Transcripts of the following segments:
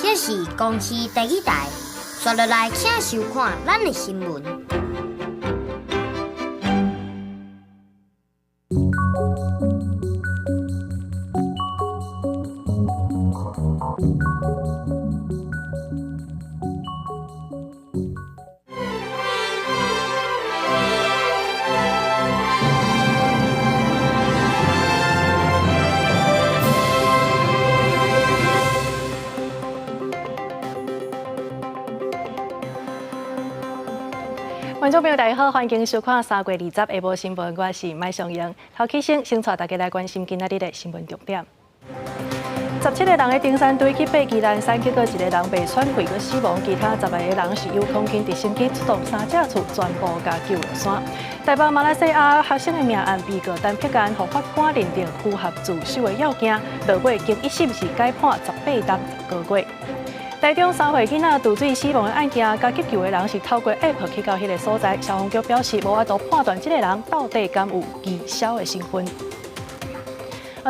這是公視第一台，紲落來請收看咱的新聞。觀眾朋友大家好，歡迎收看3月20下晡新聞，我是麥尚英。頭起先，先帶大家來關心今仔日的新聞重點。17個人的登山隊去爬宜蘭山，結果一個人袂喘氣閣死亡，其他10個人是由空勤直升機出動三隻厝，全部共救落山。台北馬來西亞學生的命案，被告陳碧安，予法官認定符合自首的要件，落尾經一審是改判18冬10個月。台中3歲囡仔墮水死亡的案件，共急救的人是透過 App 去到彼个所在。消防局表示，無法度判斷這个人到底敢有義消的成分。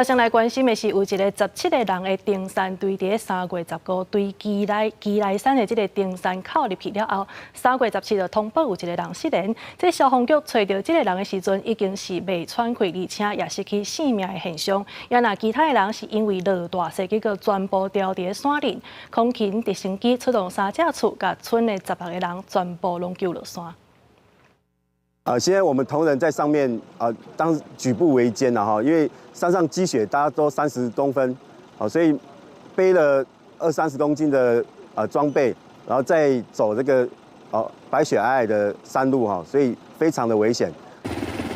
先來關心的是，有一个17個人的登山隊，佇3月15對宜蘭山的這个登山口入去了後，3月17就通報有一个人失聯。這消防局揣著這个人的時陣，已經是袂喘氣，而且也失去性命的現象。也若其他的人是因為落大雪，結果全部牢佇山裡。空勤直升機出動三隻厝，共村的16個人全部攏救落山。現在我們同仁在上面啊，當舉步維艱了哈，因為山上積雪大家都30公分，所以背了二三十公斤的裝備，然後再走這個白雪皚皚的山路哈，所以非常的危險。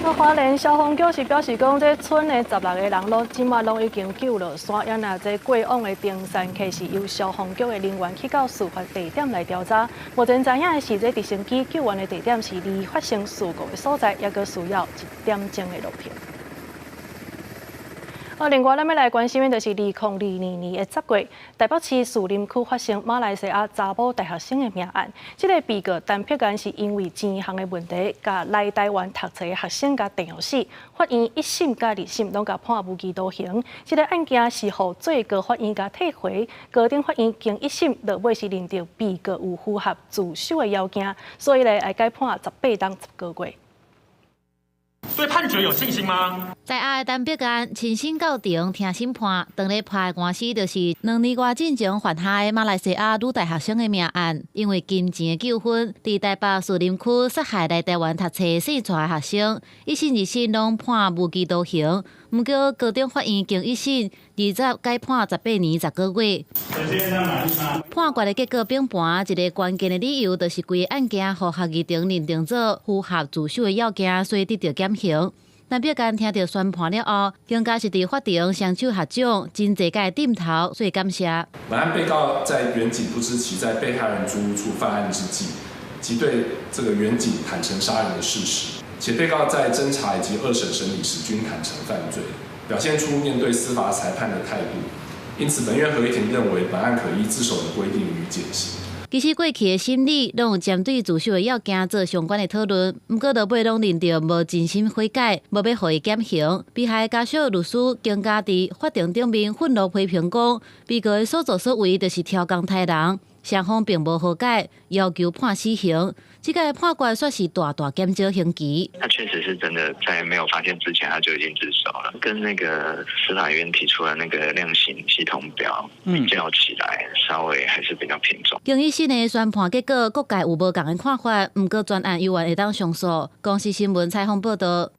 那花蓮消防局是表示講，這村的16個人攏這馬攏已經救落山，也若這過往的登山客是由消防局的人員去到事發地點來調查。目前知影的是，這直升機救援的地點是離發生事故的所在，猶閣需要一點鐘的路程。另外，咱欲來關心的就是2022年的10月，台北市士林區發生馬來西亞查某大學生的命案。這个被告陳碧安是因為錢項的問題，共來台灣讀冊的學生共電死。法院一審佮二審攏共判無期徒刑。這个案件是予最高法院共退回，高等法院經一審落尾是認定被告有符合自首的要件，所以咧會改判18冬10個月。對判決有信心嗎？在押的陳碧安親身到庭聽審判，當咧判的官司就是2年外進前犯下的馬來西亞女大學生的命案，因為金錢的糾紛，佇台北士林區殺害來台灣讀冊姓蔡的學生，一審、二審攏判無期徒刑。毋過高等法院經一審，二十改判18年10個月。判決的結果崩盤，一个關鍵的理由就是規个案件予合議庭認定做符合自首的要件，所以得著減刑。陳碧安聽著宣判了後，更加是佇法庭雙手合掌，真濟擺點頭，說感謝。本案被告在員警不知其在被害人租屋處犯案之際，即對這個員警坦承殺人的事實，且被告在偵查以及二審審理時均坦承犯罪，表現出面對司法裁判的態度。因此，本院合議庭認為本案可依自首的規定予以減刑。其實過去的審理攏有針對自首的要件做相關的討論，毋過落尾攏認定無真心悔改，無欲予伊減刑。被害家屬律師更加佇法庭頂面憤怒批評講，被告的所作所為就是超工刣人，雙方並無和解，要求判死刑。這個判決算是大大減少刑期。他確實是真的在沒有發現之前，他就已經自首了。跟那個司法院提出來那個量刑系統表比較起來，稍微還是比較偏重。經一審的宣判結果，各界有無仝的看法，毋過全案猶原會當上訴。公視新聞採訪報導。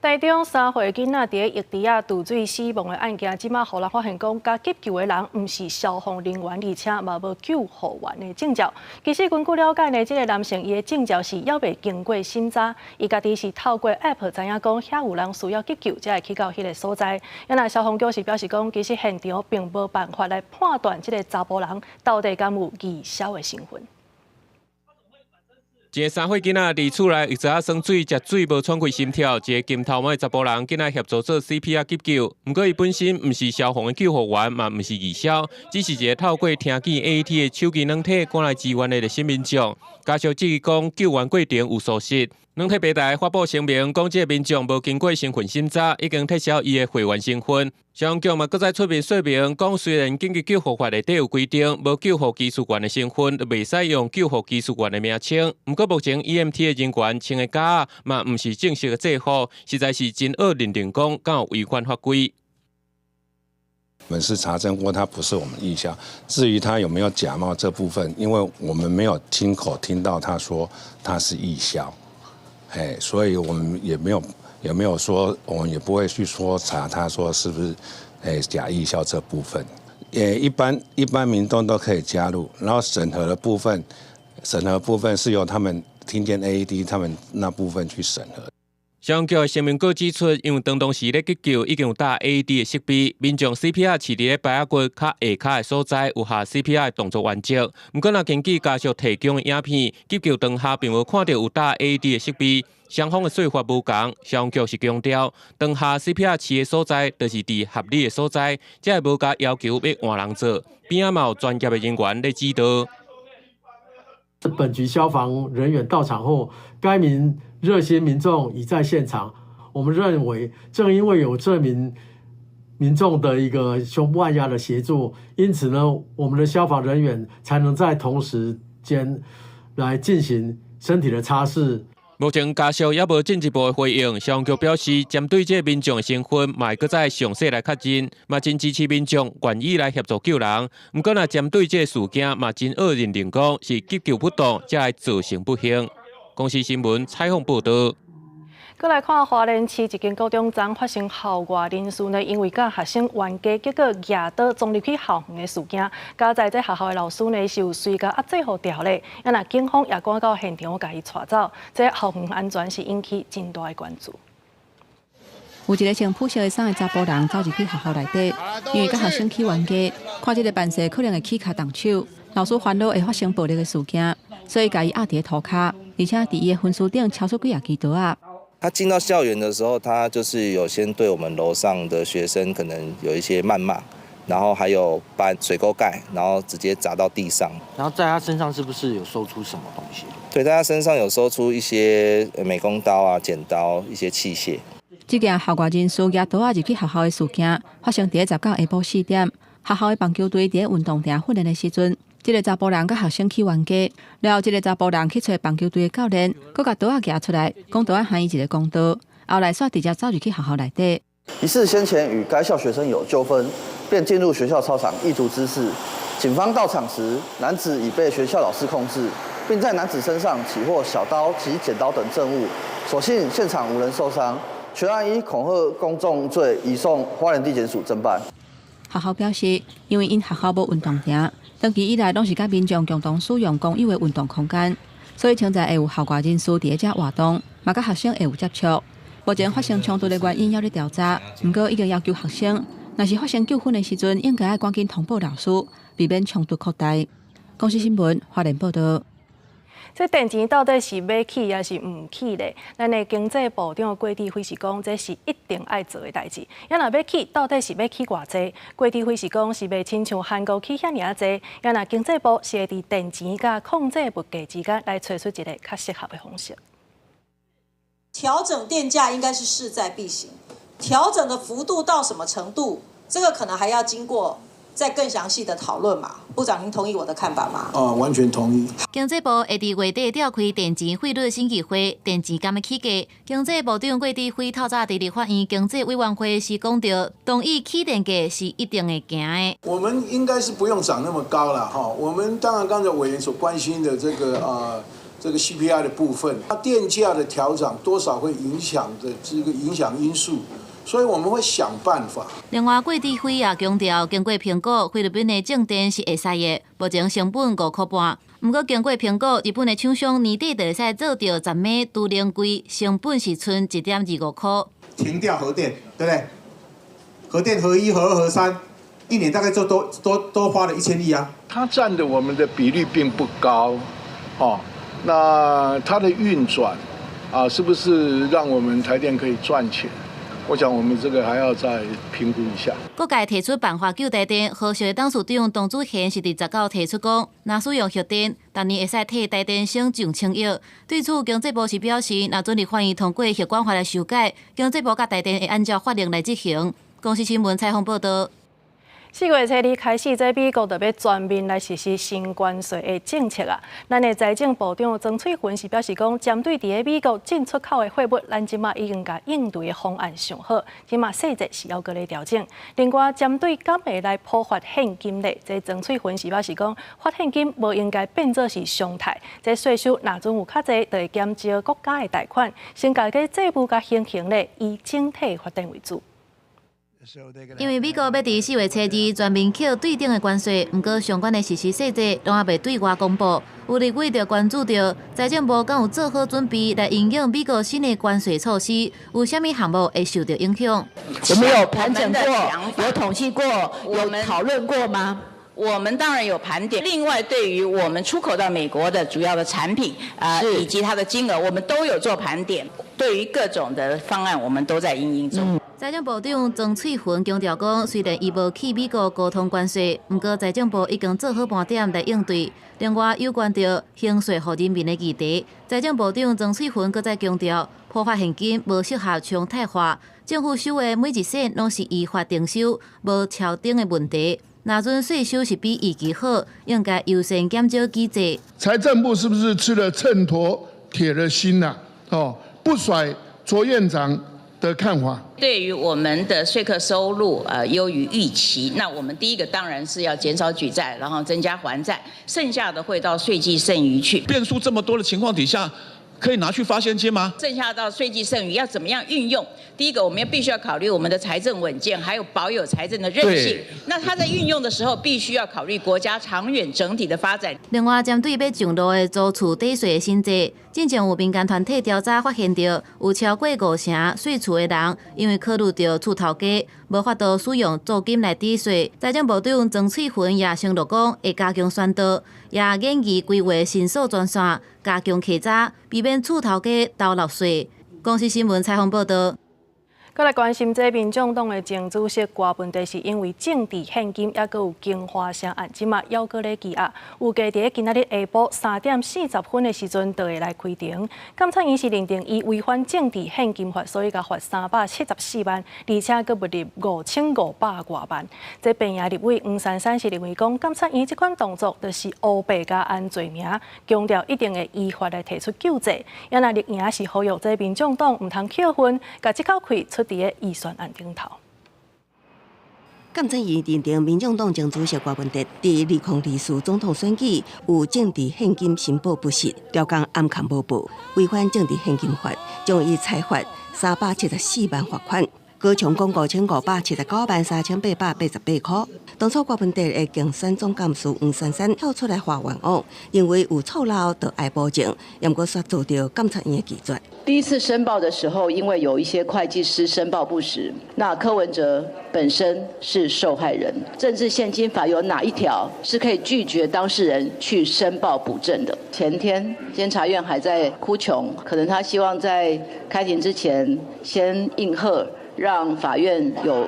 台中3歲囡仔佇浴池仔墮水死亡的案件，這馬予人發現講，共急救的人毋是消防人員，而且嘛無救護員的證照。其實根據了解呢，這个男性伊的證照是猶未經過審查，伊家己是透過 App 知影講遐有人需要急救，才會去到彼个所在。也若消防局是表示講，其實現場並無辦法來判斷這个查埔人到底敢有義消的成分。一个3歲囡仔佇厝內浴池仔耍水，食水無喘氣心跳。一个金頭毛的查埔人緊來協助做 CPR 急救。毋過伊本身毋是消防的救護員，嘛毋是義消，只是一个透過聽見 AED 的手機軟體趕來支援的熱心民眾。家屬質疑講救援過程有疏失。軟體平台發布聲明講，這个民眾無經過身份審查，已經撤銷伊的會員身份。消防局嘛，閣再出面說明，講雖然緊急救護法內底有規定，無救護技術員的身份，袂使用救護技術員的名稱。毋過目前 EMT 的人員穿的夾仔嘛，毋是正式的制服，實在是真惡認定講敢有違反法規。我們是查證過，他不是我們義消。至於他有沒有假冒這部分，因為我們沒有親口聽到他說他是義消，哎，所以我們也沒有說，我們也不會去說查他說是不是假義消這部分。一般民眾都可以加入，然後審核的部分，審核部分是由他們聽見 AED 他們那部分去審核。消防局的聲明閣指出，因為當時咧急救已經有搭 AED 的設備，民眾 CPR 飼佇咧排仔骨較下跤的所在有下 CPR 的動作原則。毋過，若根據家屬提供的影片，急救當下並無看著有搭 AED 的設備，雙方的說法無仝。消防局是強調，當下 CPR 飼的所在就是佇合理的所在，才會無共要求欲換人做，邊仔嘛有專業的人員咧指導。本局消防人員到場後，該名熱心民眾已在現場。我們認為，正因為有這名民眾的一個胸部按壓的協助，因此呢，我們的消防人員才能在同時間來進行身體的擦拭。目前家屬猶無進一步的回應，消防局表示，針對這個民眾的身份，嘛會閣再詳細來確認，嘛真支持民眾願意來協助救人。毋過，若針對這個事件，嘛真惡認定講是急救不當，才會造成不幸。公視新聞採訪報導。閣來看花蓮市一間高中昨發生校外人士呢，因為佮學生冤家，結果舉刀衝入去校園的事件。佳哉這學校的老師呢，是有隨共壓制服條咧，啊若警方也趕到現場共伊帶走，這校園安全是引起真大的關注。有一个穿普色的衫的查埔人走入去學校內底，因為佮學生起冤家，看這个辦事可能會起跤動手，老師煩惱會發生暴力的事件，所以共伊壓佇塗跤，而且佇伊的分書頂敲出幾仔支刀仔。他進到校園的時候，他就是有先對我們樓上的學生可能有一些謾罵，然後還有搬水溝蓋，然後直接砸到地上。然後在他身上是不是有搜出什麼東西？對，在他身上有搜出一些美工刀啊、剪刀一些器械。這件校外人士舉刀仔入去學校的事件，發生佇19下晡4點，學校的棒球隊佇咧運動場訓練的時陣，這个查埔人佮學生起冤家，了後這个查埔人去揣棒球隊的教練，閣共刀仔舉出來，講刀仔還伊一个公道，後來煞直接走入去學校內底。疑似先前與該校學生有糾紛，便進入學校操場意圖滋事。警方到場時，男子已被學校老師控制，並在男子身上起獲小刀及剪刀等證物。所幸現場無人受傷，全案依恐嚇公眾罪移送花蓮地檢署偵辦。學校表示，因為𪜶學校無運動場，長期以來攏是佮民眾共同使用公有的運動空間，所以潛在會有校外人士佇咧遮活動，嘛佮學生會有接觸。目前發生衝突的原因猶咧調查，毋過已經要求學生，若是發生糾紛的時陣，應該愛趕緊通報老師，避免衝突擴大。公視新聞花蓮報導。這電錢到底是欲起抑是毋起咧？咱的經濟部長郭智輝是講，這是一定愛做的代誌。啊若欲起，到底是欲起偌濟？郭智輝是講，是袂親像韓國起遐爾仔濟。啊若經濟部是會佇電錢佮控制物價之間來揣出一个較適合的方式。調整電價應該是勢在必行，調整的幅度到什麼程度，這個可能還要經過再更詳細的討論嘛。部長，您同意我的看法嗎？哦，完全同意。經濟部會佇月底召開電錢費率審議會，電錢敢欲起價？經濟部長郭智輝透早佇立法院經濟委員會時講著，同意起電價是一定會行的。我們應該是不用漲那麼高了哈。我們當然剛才委員所關心的這個 CPI 的部分，它電價的調漲多少會影響的這個影響因素。所以我們會想辦法。另外，郭智輝也強調，經過評估，菲律賓的種電是會使的，目前成本5塊半。毋過經過評估，日本的廠商年底就會使做著10枚除能櫃，成本是賰1.25塊。停掉核電，對不對？核電核一、核二、核三，一年大概就多花了1000億啊。它佔的我們的比例並不高，哦，那它的運轉啊，是不是讓我們台電可以賺錢？我想我們這個還要再評估一下。各界提出辦法救台電，和碩的董事長董子賢是佇19提出講，若使用核電，逐年會使替台電省上千億。對此，經濟部是表示，若準立法院通過核管法來修改，經濟部佮台電會按照法令來執行。公視新聞採訪報導。4月初二開始，這美國就欲全面來實施新關稅的政策啊！咱的財政部長曾翠雲是表示講，針對佇咧美國進出口的貨物，咱這馬已經共應對的方案想好，這馬細節是猶閣咧調整。另外，針對敢會來普發現金咧，這曾翠雲是表示講，發現金無應該變做是常態。這稅收若陣有較濟，就會減少國家的貸款，先共這債務共還清咧，以整體發展為主。因為美國欲佇4月初二全面扣對等的關稅，毋過相關的實施細節攏猶未對外公布。有立委就關注著財政部敢有做好準備來因應美國新的關稅措施，有啥物項目會受著影響？我們有盤整過，有統計過，有討論過嗎？我們當然有盤點。另外，對於我們出口到美國的主要的產品啊，以及它的金額，我們都有做盤點。對於各種的方案，我們都在因應中。財政部長曾翠雲強調講，雖然伊無去美國溝通關稅，毋過財政部已經做好盤點來應對。另外，有關著還稅予人民的議題，財政部長曾翠雲閣再強調，普發現金無適合常態化，政府收的每一仙攏是依法徵收，無超頂的問題。若陣稅收是比預期好，應該優先減少舉債。財政部是不是吃了秤砣鐵了心呐？哦，不甩卓院長的看法。對於我們的稅客收入優於預期，那我們第一個當然是要減少舉債，然後增加還債，剩下的會到稅計剩餘去。變數這麼多的情況底下，可以拿去發現金嗎？剩下到稅計剩餘要怎麼樣運用？第一個，我們要必須要考慮我們的財政穩健，還有保有財政的韌性。那它在運用的時候，必須要考慮國家長遠整體的發展。另外，針對欲上路的租厝抵稅的新制，進前有民間團體調查發現著，有超過5成稅厝的人，因為考慮著厝頭低，無法度使用租金來抵稅。財政部長曾翠雲也承諾講，會加強宣導，也研議規劃申訴專線，加強稽查，避免厝頭家偷漏稅。公視新聞採訪報導。閣來關心這民眾黨的前主席郭文哲是因為政治獻金，猶閣有京華城案，這馬猶閣咧羈押，預計佇今仔日下晡3點40分的時陣就會來開庭。檢察院是認定伊違反政治獻金法，所以共罰374萬，而且閣罰入5500外萬。這邊營立委黃珊珊是認為講，檢察院這款動作就是烏白共安罪名，強調一定會依法來提出救濟。也若綠營是呼籲這民眾黨毋通扣分，共這口氣出佇咧預算案頂頭。監察院認定民眾黨前主席郭文哲佇2024總統選舉有政治獻金申報不實，調工暗崁無報，違反政治獻金法，將伊裁罰374萬罰款。高雄講5579萬3888塊。當初郭文哲的競選總幹事黃珊珊跳出來發冤枉，認為有錯漏就愛補正，毋過卻遭著監察院的拒絕。第一次申報的時候，因為有一些會計師申報不實，那柯文哲本身是受害人。政治獻金法有哪一條是可以拒絕當事人去申報補正的？前天監察院還在哭窮，可能他希望在開庭之前先應和，讓法院有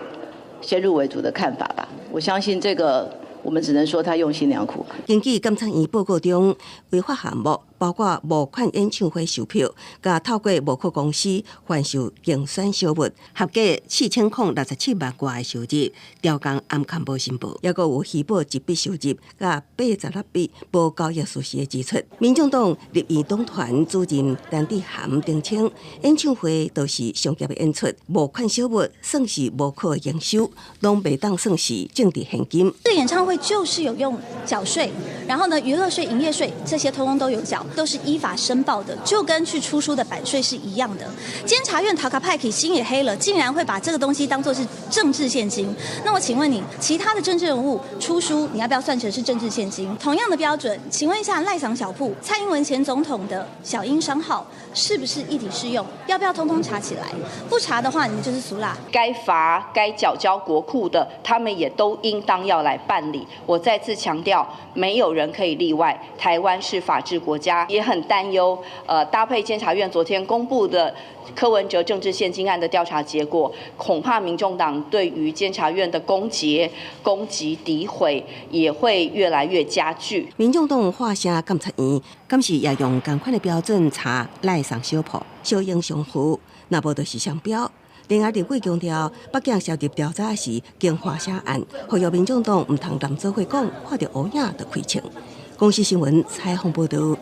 先入為主的看法吧。我相信這個，我們只能說他用心良苦。根據監察院報告中，違法項目包括募款演唱會售票，佮透過募款公司販售競選小物，合計4067萬外的收入，調工暗崁無申報，猶閣有虛報一筆收入，佮86筆無交易事實的支出。民眾黨立院黨團主任陳智菡澄清，演唱會都是商業的演出，募款小物算是無可的營收，攏袂當算是政治獻金。這個演唱會就是有用繳稅，然後呢，娛樂稅、營業稅這些通通都有繳，都是依法申報的，就跟去出書的版稅是一樣的。監察院頭殼歹去，心也黑了，竟然會把這個東西當作是政治獻金。那我請問你，其他的政治人物出書，你要不要算成是政治獻金？同樣的標準，請問一下賴桑小鋪、蔡英文前總統的小英商號，是不是一體適用？要不要通通查起來？不查的話，你們就是俗辣。該罰、該繳交國庫的，他們也都應當要來辦理。我再次強調，沒有人可以例外。台灣是法治國家，也很擔憂。搭配監察院昨天公布的柯文哲政治獻金案的調查結果，恐怕民眾黨對於監察院的攻訐、攻擊、詆毀也會越來越加劇。民眾黨發聲監察院，敢是也用仝款的標準查賴桑小鋪、小英商戶，若無就是商標。另外，立委強調，北檢涉入調查是經華社案，呼籲民眾黨毋通攏做伙講，看著烏影就開槍。公視新聞採訪報導。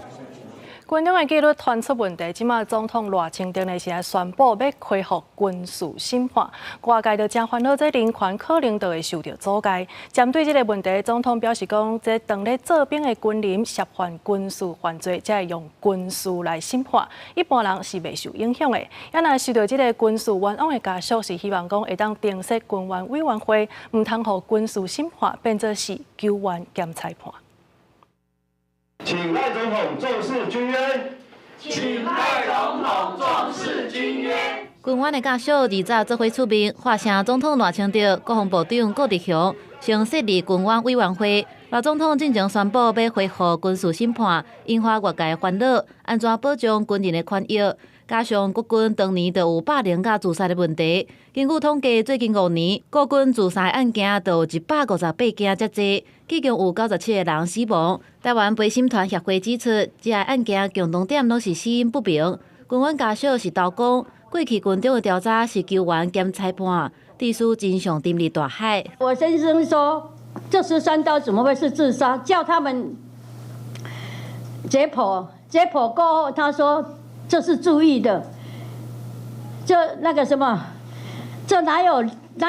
軍中的紀律傳出問題，這馬總統賴清德呢是來宣布欲恢復軍事審判，外界就誠煩惱，這人權可能就會受著阻礙。針對這个問題，總統表示講，這當咧做兵的軍人涉犯軍事犯罪，才會用軍事來審判，一般人是袂受影響的。啊若受著這个軍事冤枉的家屬是希望講會當重設軍冤委員會，毋通予軍事審判變做是糾冤兼裁判。請賴總統重視軍冤，請賴總統重視軍冤。軍冤的家屬二早做伙出面，發聲總統賴清德、國防部長顧立雄，先設立軍冤委員會。賴總統進前宣布欲恢復軍事審判，引發外界煩惱，按怎保障軍人的權益？加上國軍當年就有霸凌佮自殺的問題，根據統計，最近5年國軍自殺案件就有158件遮濟，其中有97個人死亡。台灣陪審團協會指出，這个案件共同點攏是死因不明。軍冤家屬是投講，過去軍中的調查是糾員兼裁判，致使真相沉入大海。我先生說，這13刀怎麼會是自殺？叫他們解剖，解剖過後，他說這是故意的，這那個什麼，這哪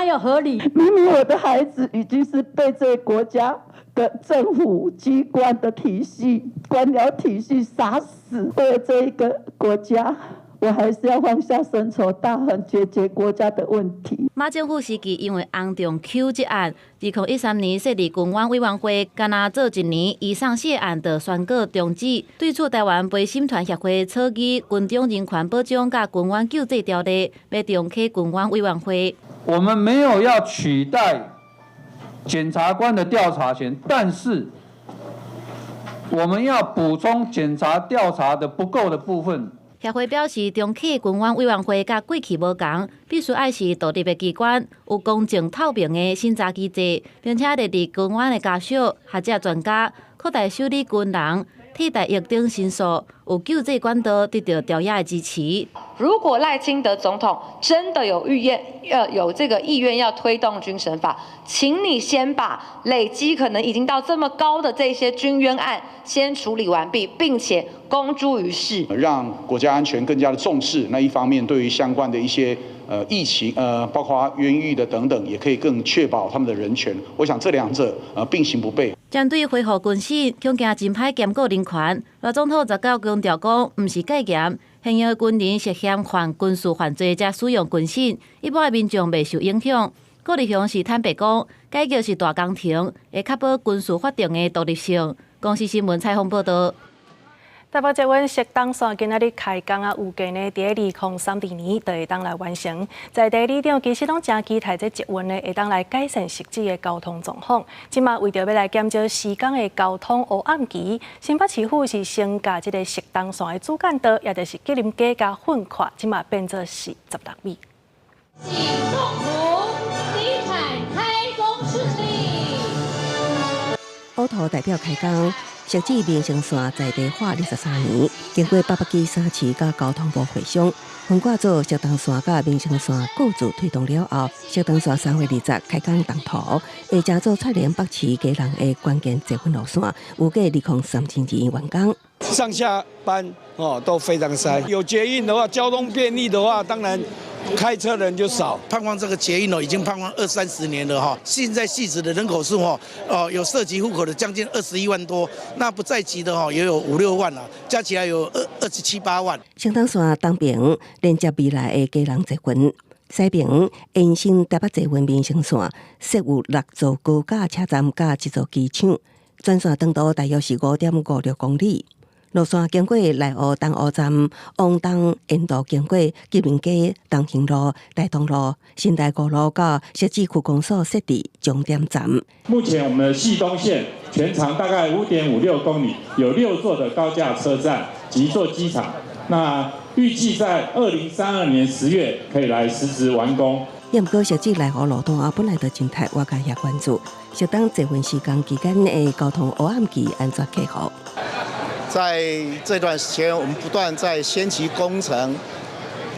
有合理？明明我的孩子已經是被這個國家的政府機關的體系、官僚體系殺死，為了這一個國家，我還是要放下深仇大恨，解決國家的問題。馬政府時期因為洪仲丘這案，2013年設立軍冤委員會，干焦做一年，伊送死案就宣告終止。對此，台灣陪審團協會草擬軍中人權保障佮軍冤救濟條例，欲重啟軍冤委員會。我們沒有要取代檢察官的調查權，但是我們要補充檢察調查的不夠的部分。協會表示，重啟軍冤委員會佮過去無仝，必須愛是獨立的機關，有公正透明的審查機制，並且列入軍冤的家屬、學者、專家，擴大受理軍人替代役等申訴，有救濟管道得到朝野的支持。如果賴清德總統真的有意願，有這個意願要推動軍審法，請你先把累積可能已經到這麼高的這些軍冤案先處理完畢，並且公諸於世，讓國家安全更加的重視。那一方面，對於相關的一些疫情，包括冤獄的等等，也可以更確保他們的人權。我想這兩者並行不悖。針對恢復軍審，恐驚真歹兼顧人權。賴總統19強調講，毋是戒嚴，現役軍人涉嫌犯軍事犯罪才使用軍審，一般的民眾袂受影響。顧立雄是坦白講，改革是大工程，會確保軍事法庭的獨立性。公視新聞採訪報導。台北捷運汐東線今仔日開工啊，預計呢，佇2032年就會當來完成。在地里長其實攏誠期待這捷運呢，會當來改善汐止的交通狀況。這馬為著欲來減少時間的交通黑暗期，新北市府是先共這个汐東線的主幹道，也就是吉林街佮橫跨，這馬變做是16米。請祝福地產開工順利。烏塗代表開工。汐止民生線在地化23年，經過北北基三市佮交通部會商，分割做汐東線佮民生線各自推動了後，汐東線3月20開工動塗，會成做串聯北市基隆的關鍵捷運路線，預計2032年完工。上下班哦都非常塞，有捷運的話，交通便利的話，當然開車人就少。盼望這個捷運哦，已經盼望二三十年了哈。現在汐止的人口數哦，哦有設籍戶口的將近21萬多，那不在籍的哦也有五六萬啦，加起來有二十七八萬。汐東線東爿連接未來的基隆捷運，西爿延伸台北捷運民生線，設有六座高架車站佮一座機場，全線長度大約是5.56公里。路線經過內湖東湖站、往東沿途經過吉林街、東興路、大同路、新大五路到汐止區公所設置終點站。目前我們的汐東線全長大概5.56公里，有六座的高架車站及一座機場。那預計在2032年10月可以來實質完工。也毋過汐止內湖路段啊，本來就真刣，外界也關注。汐東捷運施工期間的交通黑暗期按怎克服？在這段時間，我們不斷在先期工程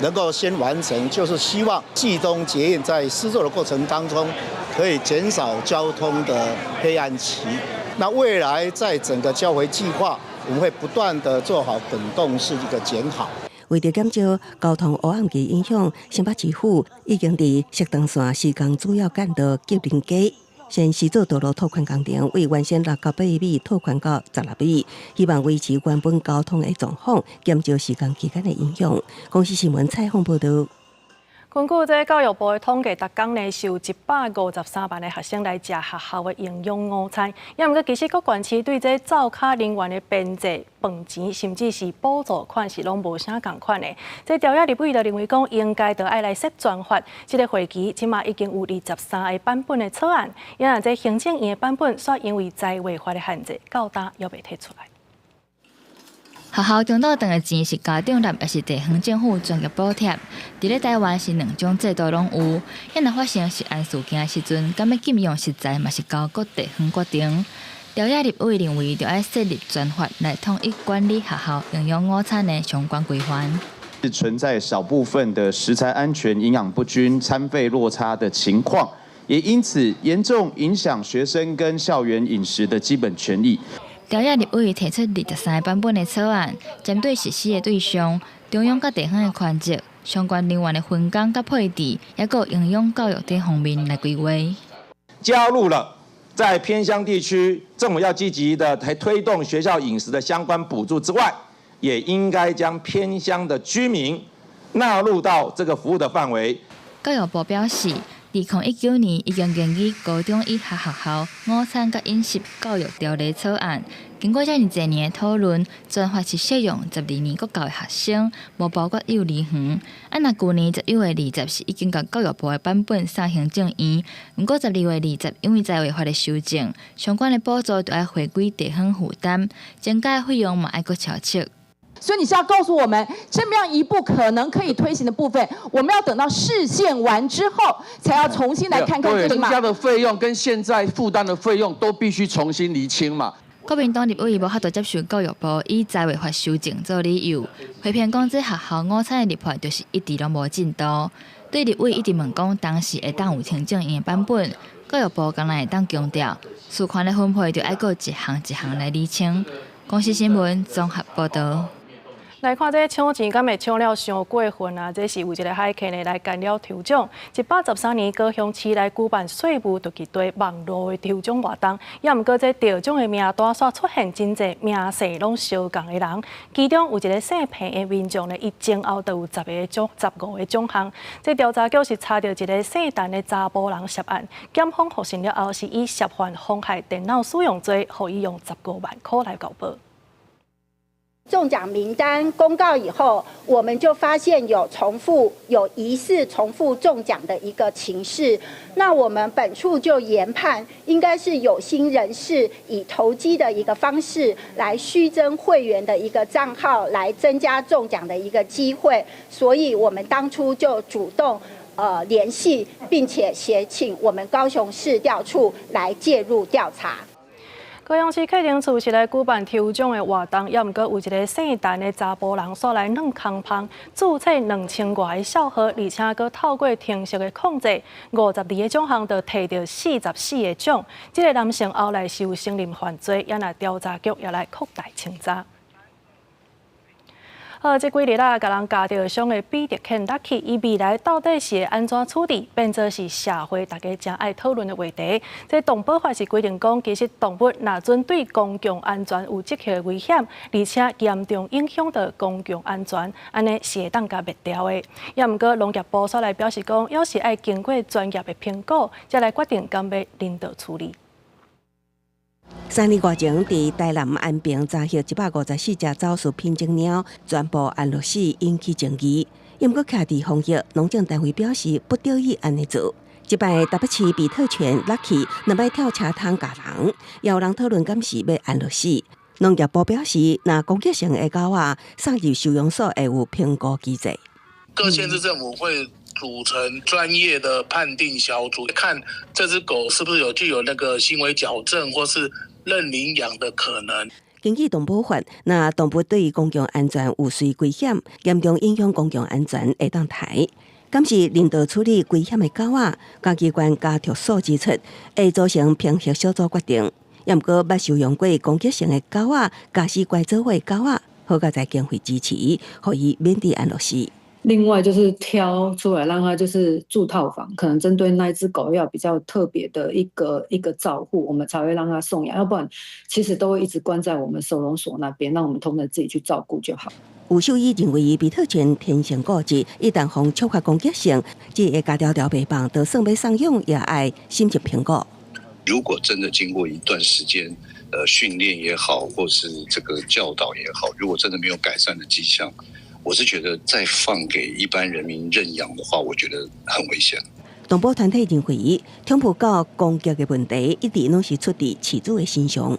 能夠先完成，就是希望汐東捷運在施作的過程當中，可以減少交通的黑暗期。那未來在整個交回計劃，我們會不斷的做好滾動式一個檢討。為著減少交通黑暗期影響，新北市府已經佇汐東線施工主要幹道吉林街先施做道路拓寬工程，為原先6到8米拓寬到16米，希望維持原本交通的狀況，減少施工期間的影響。公視新聞採訪報導。根據這教育部的統計，逐工呢是有153萬个學生來食學校的營養午餐。也毋過，其實各縣市對這灶跤人員的編制、飯錢，甚至是補助款是攏無啥仝款的。這朝野立委就認為講，應該著愛來設專法。這个會期這馬已經有23個版本的草案，也若這行政院的版本，煞因為在位法的限制，到今猶未提出來。學校中晝頓的錢是家長納，抑是地方政府專業補貼？佇咧台灣是兩種制度攏有。若發生食安事件的時陣，敢欲禁用食材嘛是交各地方決定。朝野立委認為，著愛設立專法來統一管理學校營養午餐的相關規範。是存在少部分的食材安全、營養不均、餐費落差的情況，也因此嚴重影響學生跟校園飲食的基本權益。朝野立委提出23個版本的草案，針對實施的對象、中央佮地方的權責、相關人員的分工佮配置，抑閣營養教育等方面來規劃。加入了在偏鄉地區，政府要積極的來推動學校飲食的相關補助之外，也應該將偏鄉的居民納入到這個服務的範圍。教育部表示，2019年已經研擬高中以下學校午餐佮飲食教育條例草案，經過遮爾濟年的討論，專法是適用12年國教的學生，無包括幼兒園。啊，若舊年11月20是已經共教育部的版本送行政院，毋過12月20因為在位法的修正，相關的補助就愛回歸地方負擔，增加費用嘛愛閣調整。所以你是要告訴我們，這麼樣一步可能可以推行的部分，我們要等到釋憲完之後，才要重新來看看這個嘛。增加的費用跟現在負擔的費用都必須重新釐清嘛。國民黨立委無法度接受教育部以在位法修正做理由，批評講這學校午餐的立法就是一直攏無進度。對立委一直問講當時會當有行政院的版本，教育部敢若會當強調，事權的分配就愛閣一項一項來釐清。公視新聞綜合報導。來看這搶錢，敢會搶了傷過分啊？這是有一个海客呢來幹了頭獎。113年高雄市來舉辦稅務突擊隊網路的抽獎活動，也毋過這得獎的名單煞出現真濟名姓攏相仝的人，其中有一个姓彭的民眾呢，伊前後就有10個獎、15個獎項。這調查局是查著一个姓陳的查埔人涉案，檢方複審了後是以涉犯妨害電腦使用罪，予伊用15萬箍來交保。中獎名單公告以後，我們就發現有重複、有疑似重複中獎的一個情勢。那我們本處就研判，應該是有心人士以投機的一個方式來虛增會員的一個賬號，來增加中獎的一個機會。所以我們當初就主動聯繫，並且協請我們高雄市調處來介入調查。高雄市客廳處是來舉辦抽獎的活動，也毋過有一个姓陳的查埔人，煞來軟空芳，註冊2000外个數號，而且閣透過程式的控制，52個獎項就提著44個獎。這个男性後來是有承認犯罪，也若調查局也來擴大清查。好，這幾日啊，共人咬著傷的比特犬 Lucky，伊未來到底是會按怎處置，變做是社會大家誠愛討論的話題。這動保法是規定講，其實動物若準對公共安全有即刻的危險，而且嚴重影響到公共安全，按呢是會當共滅掉的。也毋過農業部煞來表示講，猶是愛經過專業的評估，才來決定敢欲人道處理。 3年外前，佇台南安平查獲154隻走私品種貓，全部安樂死，引起爭議。毋過，徛佇防疫農政單位表示不得已按呢做。這擺台北市比特犬 Lucky 兩擺跳車桶咬人，也有人討論敢是欲安樂死。農業部表示，若攻擊性的狗仔送入收容所會有評估機制。各縣市政府會組成專業的判定小組，看這隻狗是不是有具有那個行為矯正或是認領養的可能。根據動保法，若動物對公共安全有隨危險，嚴重影響公共安全，會當刣。敢是人道處理危險的狗仔，嘉義縣家畜所指出，會組成評核小組決定。也毋過，捌收容過攻擊性的狗仔、家私拐做伙的狗仔，好佳哉經費支持，予伊免佇安樂死。另外就是挑出來讓他就是住套房，可能針對那隻狗要比較特別的一個一個照護，我們才會讓他送養，要不然其實都會一直關在我們收容所那邊，讓我們同仁自己去照顧就好。有獸醫認為，比特犬天性固執，一旦予觸發攻擊性，這個家條條袂放，就算欲送養也愛審慎評估。如果真的經過一段時間，訓練也好，或是這個教導也好，如果真的沒有改善的跡象，我是覺得再放給一般人民認養的話，我覺得很危險。動保團體認為，寵物狗攻擊的問題一直攏是出佇飼主的身上。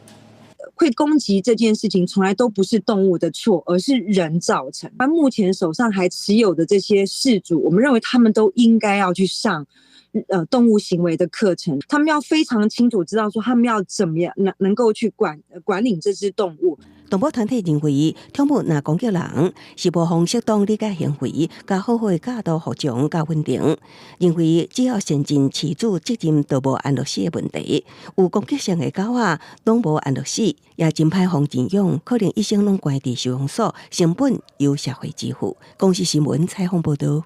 會攻擊這件事情，從來都不是動物的錯，而是人造成。而目前手上還持有的這些飼主，我們認為他們都應該要去上動物行為的課程，他們要非常清楚知道說，他們要怎麼樣能夠去管理這隻動物。動保團體認為，寵物若攻擊人，是無予適當理解行為，佮好好的教導服從佮穩定。認為只要善盡飼主責任，就無安樂死的問題。有攻擊性的狗仔，攏無安樂死，也真歹予認養，可能一生攏關佇收容所，成本由社會支付。公視新聞採訪報導。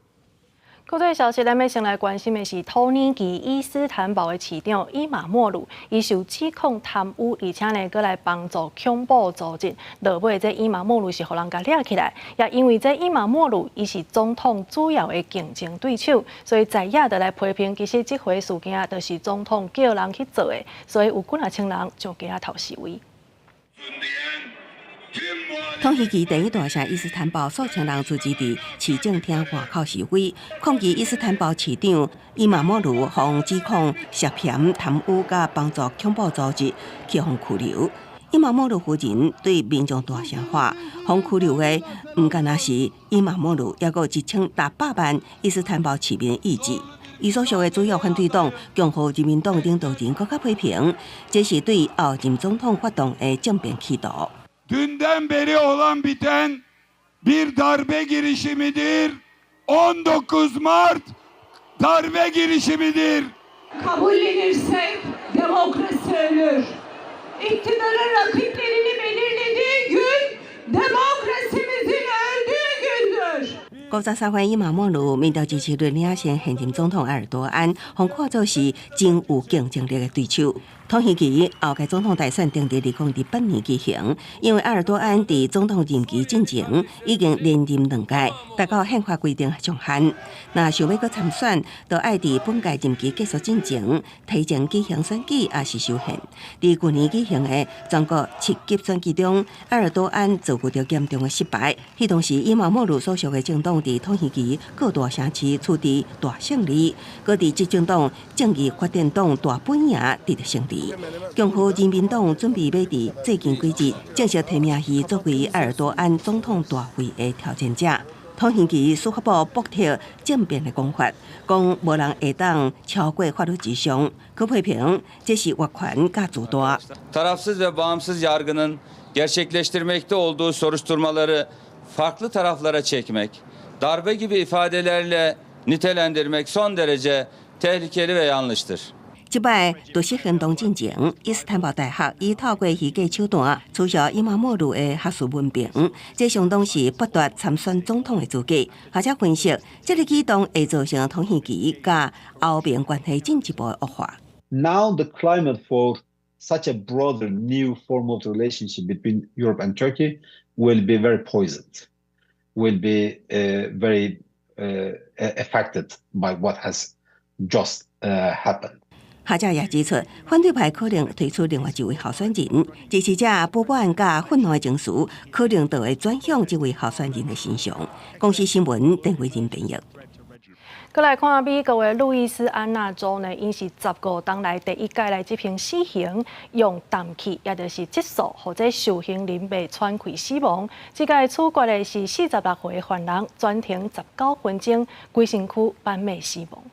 國際消息，咱欲先來關心的是土耳其伊斯坦堡的市長伊馬莫魯，伊受指控貪污，而且呢，閣來幫助恐怖組織。落尾這伊馬莫魯是予人共掠起來，也因為這伊馬莫魯伊是總統主要的競爭對手，所以在野就來批評，其實這回事件就是總統叫人去做的，所以有幾若千人上街頭示威。土耳其第一大城伊斯坦堡數千人聚集佇市政廳外口示威，抗議伊斯坦堡市長伊馬莫魯予指控涉嫌貪污佮幫助恐怖組織去予拘留。伊馬莫魯夫人對民眾大聲喊，予拘留的毋干焦是伊馬莫魯，猶閣有1600萬伊斯坦堡市民意志。伊所屬的主要反對黨共和人民黨領導人閣較批評，這是對後任總統發動的政變企圖。 Dünden beri olan biten bir darbe girişimidir. 19 Mart darbe girişimidir. Kabullenirsek demokrasi ölür. İktidarın rakiplerini belirlediği gün demokrasimizin öldüğü gündür. 53歲伊馬莫魯民調支持率領先現任總統埃爾多安，予看做是真有競爭力的對手。土耳其後屆總統大選定佇2028年舉行，因為埃爾多安佇總統任期進前已經連任兩屆，達到憲法規定上限。若想欲閣參選，就愛佇本屆任期結束進前提前舉行選舉，抑是修憲。佇舊年舉行的全國七級選舉中，埃爾多安遭遇著嚴重的失敗。彼當時，伊馬莫魯所屬的政黨佇土耳其各大城市取得大勝利，閣佇執政黨正義發展黨大本營得著勝利。共和人民黨準備欲佇最近幾日正式提名伊作為埃爾多安總統大位的挑戰者。土耳其司法部駁斥政變的講法，講無人會當超過法律之上，閣批評這是越權佮自大。 Tarafsız ve bağımsız yargının gerçekleştirmekte olduğu soruşturmaları farklı taraflara çekmek, darbe gibi ifadelerle nitelendirmek son derece tehlikeli ve yanlıştır. 這擺特赦行動進前，伊斯坦堡大學以透過虛假手段取消伊馬莫魯的學士文憑，這相當是剝奪參選總統的資格。學者分析，這个舉動會造成土耳其佮歐盟關係進一步的惡化。 Now the climate for such a broader new form of relationship between Europe and Turkey will be very poisoned, will be very affected by what has just happened. 學者也指出，反對派可能推出另外一位候選人，支持者不滿佮憤怒的情緒，可能就會轉向這位候選人的身上。公視新聞鄧慧仁編譯。閣來看美國的路易斯安那州呢，𪜶是15冬來第一屆來執行死刑，用氮氣，也就是窒息，予這受刑人袂喘氣死亡。這屆處決的是46歲犯人，全程19分鐘，規身軀斑馬死亡。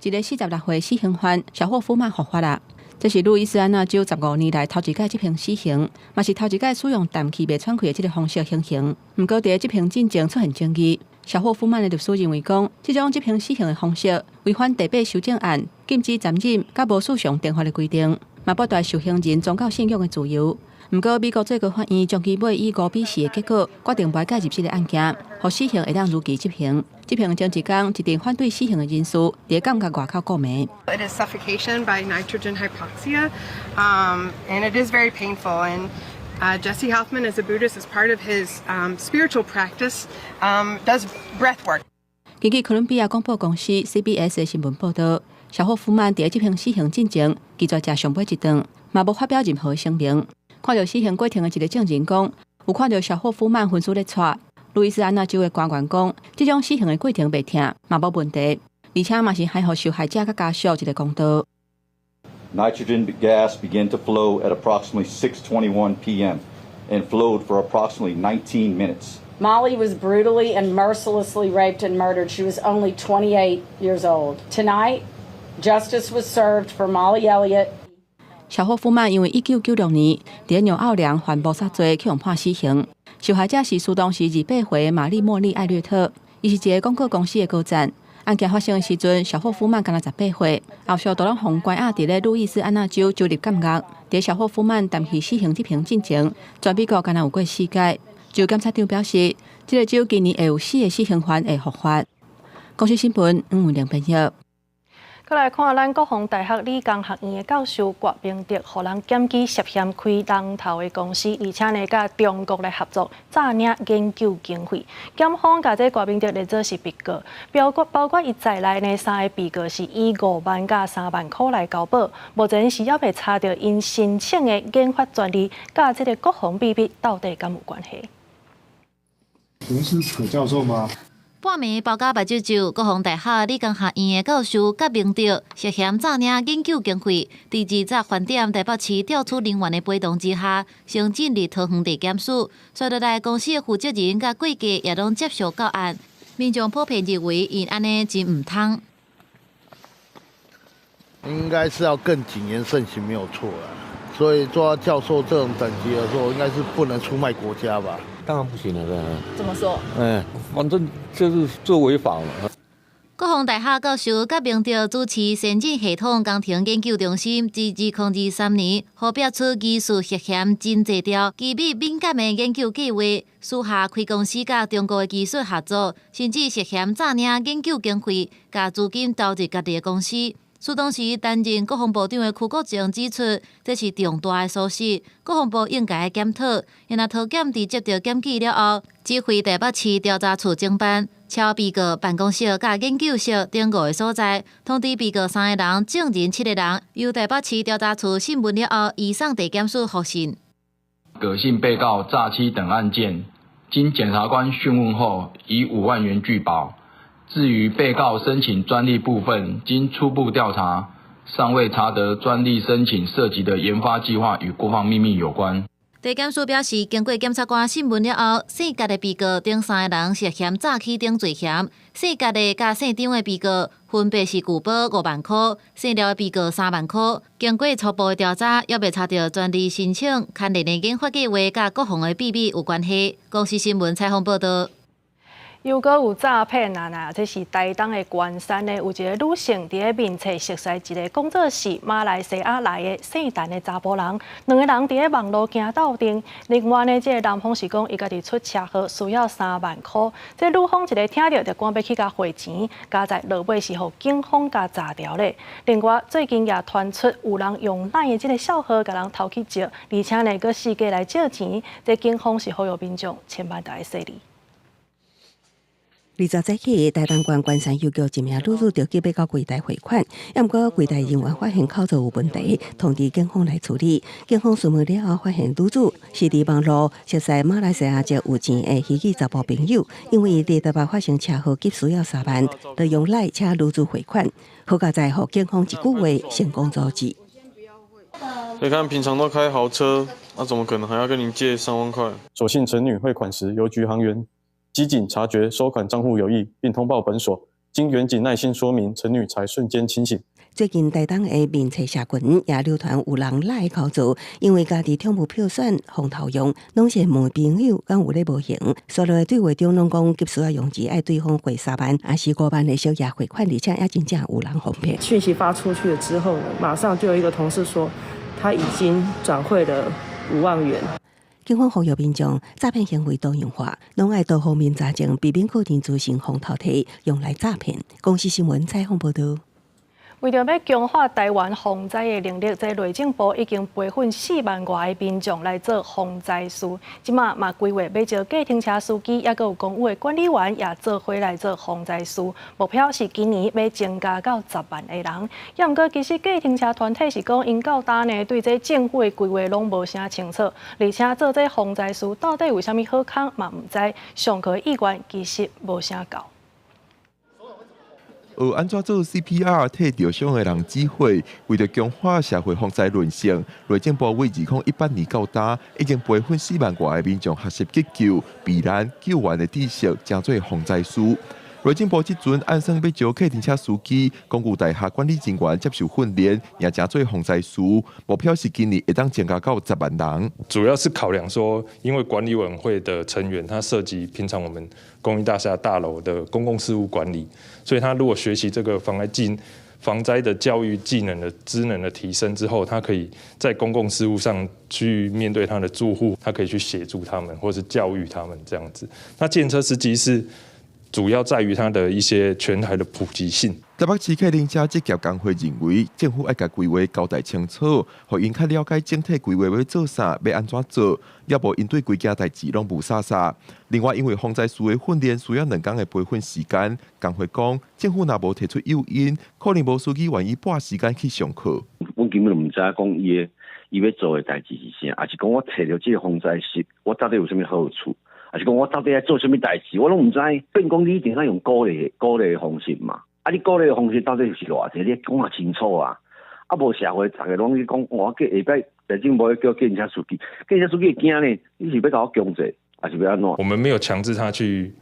一个46歲死刑犯小霍夫曼伏法啦，這是路易斯安那州15年來頭一擺執行死刑，嘛是頭一擺使用氮氣袂喘氣的這个方式行刑。毋過，佇執行進前出現爭議。小霍夫曼的律師認為講，這種執行死刑的方式違反第八修正案禁止殘忍佮無受償懲罰的規定，嘛剝奪受刑人宗教信仰的自由。毋過，美國最高法院將其尾以5比4的結果決定袂介入這个案件，予死刑會當如期執行。執行前一工，一陣反對死刑的人士佇監獄外口抗議。 It is suffocation by nitrogen hypoxia, and it is very painful. And Jesse Hoffman, as a Buddhist, as part of his spiritual practice, does breath work. 根據哥倫比亞廣播公司 CBS 的新聞報導，小霍夫曼佇執行死刑進前，拒絕食上尾一頓，嘛無發表任何聲明。看著死刑過程的一个證人講，有看著小霍夫曼昏死咧掣。路易斯安那州的官員講，這種死刑的過程袂疼，嘛無問題，而且嘛是還予受害者佮家屬一个公道。 Nitrogen gas began to flow at approximately 6:21 p.m. and flowed for approximately 19 minutes. Molly was brutally and mercilessly raped and murdered. She was only 28 years old. Tonight, justice was served for Molly Elliott. 小霍夫曼因為1996年佇紐奧良犯謀殺罪，去予判死刑。受害者是蘇當時28歲的瑪麗茉莉艾略特，伊是一个廣告公司的高層。案件發生的時陣，小霍夫曼敢若18歲，後續都攏予關押佇咧路易斯安那州州立監獄。佇小霍夫曼擔起死刑執行進前，全美國敢若有過四屆。州檢察長表示，這个州今年會有四个死刑犯會伏法。公視新聞黃文玲編譯。閣來看咱國防大學理工學院的教授郭明德，予人檢舉涉嫌開人頭的公司，而且呢，佮中國來合作詐領研究經費。檢方共這郭明德列做是被告，包括伊在內呢三个被告是以5萬佮3萬箍來交保。目前是猶未查著𪜶申請的研發專利，佮這个國防秘密到底敢有關係？您是葛教授嗎？半暝包甲目睭皺，國防大學理工學院的教授郭明德涉嫌詐領研究經費，佇20翻點台北市調處人員的陪同之下，先進入桃園地檢署，紲落來公司的負責人佮會計也攏接受告案。民眾普遍認為，𪜶按呢真毋通。應該是要更謹言慎行，沒有錯啦。所以做到教授這種等級的時候，應該是不能出賣國家吧？當然不行了，怎麼說？哎，反正就是做違法嘛。國防大學教授郭明德主持先進系統工程研究中心，自2023年發表出技術涉嫌真濟條機密敏感的研究計劃，私下開公司佮中國的技術合作，甚至涉嫌詐領研究經費，共資金投入家己的公司。此當時擔任國防部長的邱國正指出，這是重大的疏失，國防部應該檢討。因為桃檢佇接到檢舉了後，指揮台北市調查處偵辦，抄被告辦公室佮研究室等五个所在，通知被告三个人，證人七个人，由台北市調查處訊問了後，移送地檢署複訊。葛姓被告詐欺等案件，經檢察官訊問後，以5萬元具保。至於被告申請專利部分，經初步調查，尚未查得專利申請涉及的研發計劃與國防秘密有關。地檢署表示，經過檢察官訊問了後，姓郭的被告等三个人涉嫌詐欺等罪嫌，姓郭的佮姓張的被告分別是具保5萬箍，姓廖的被告3萬箍。經過初步的調查，猶未查著專利申請、牽連的研發計劃佮國防的秘密有關係。公視新聞採訪報導。又閣有詐騙案啊！這是台東的關山呢，有一个女性佇咧面冊熟似一个講做是馬來西亞來的姓陳的查埔人，兩个人佇咧網路行鬥陣。另外呢，這个男方是講伊家己出車禍需要3萬箍，這女方一个聽著就趕欲去共匯錢，佳哉落尾是予警方共查著咧。另外，最近也傳出有人用 LINE 的這个帳號共人偷去借，而且呢，閣四界來借錢，這警方是呼籲民眾千萬著愛細膩。 20早起，台東縣關山郵局一名女子著急欲到櫃台匯款，毋過櫃台人員發現口座有問題，通知警方來處理。警方詢問了後，發現女子是佇網路熟似馬來西亞籍有錢的虛擬查埔朋友，因為佇台北發生車禍急需要3萬，就用 LINE 請女子匯款。好佳哉，予警方一句話成功阻止。你看平常都開豪車，那怎麼可能還要跟您借3萬塊？所幸陳女匯款時，郵局行員機警察覺收款帳戶有異，並通報本所。經員警耐心說明，陳女才瞬間清醒。最近台東的面冊社群也流傳有人賴口做，因為家己中無票選予偷用，攏是問朋友敢有咧無閒。所有的對話中攏講急需要用錢，愛對方匯3萬，抑是5萬的小額匯款，而且也真正有人予騙。訊息發出去了之後呢，馬上就有一個同事說他已經轉匯了5萬元。警方呼籲民眾詐騙行為多樣化，攏愛多方面查證，避免個人資訊予偷提用來詐騙。公視新聞採訪報導。為著欲強化台灣防災的能力，這內政部已經培訓4萬外个民眾來做防災師。這馬嘛規劃欲招計程車司機，抑閣有公寓的管理員也做伙來做防災師。目標是今年欲增加到10萬個人。抑毋過，其實計程車團體是講，𪜶到今呢對這政府的規劃攏無啥清楚，而且做這防災師到底有啥物好康嘛毋知，上課意願其實無啥夠。學按怎做 CPR 替著傷的人止血，為著強化社會防災韌性，內政部為2018年到今，已經培訓4萬外个民眾學習急救、避難、救援的知識，成做防災師。內政部這陣按算欲招計程車司機、公寓大廈管理人員接受訓練，也成做防災師。目標是今年會當增加到10萬人。主要是考量說，因為管理委員會的成員，他涉及平常我們公寓大廈大樓的公共事務管理，所以他如果學習這個防災的教育技能的知能的提升之後，他可以在公共事務上去面對他的住戶，他可以去協助他們，或是教育他們這樣子。那計程車司機是主要在於它的一些全台的普及性。台北市計程車職業工會認為，政府愛共規劃交代清楚，予𪜶較了解整體規劃欲做啥，欲按怎做，抑無𪜶對規件代誌攏霧煞煞。另外，因為防災師的訓練需要2工的培訓時間，工會講，政府若無提出誘因，可能無司機願意撥時間去上課。阮根本就毋知影講伊欲做的代誌是啥，抑是講我揣著這个防災師，我到底有啥物好處？抑是講我到底愛做啥物代誌，我攏毋知。變講你一定愛用鼓勵鼓勵的方式嘛？啊，你鼓勵的方式到底是偌濟？你講較清楚啊！啊，無社會逐家攏去講，我叫下擺內政部叫計程車司機，計程車司機會驚呢？你是欲共我強制，抑是欲按怎？我們沒有強制他去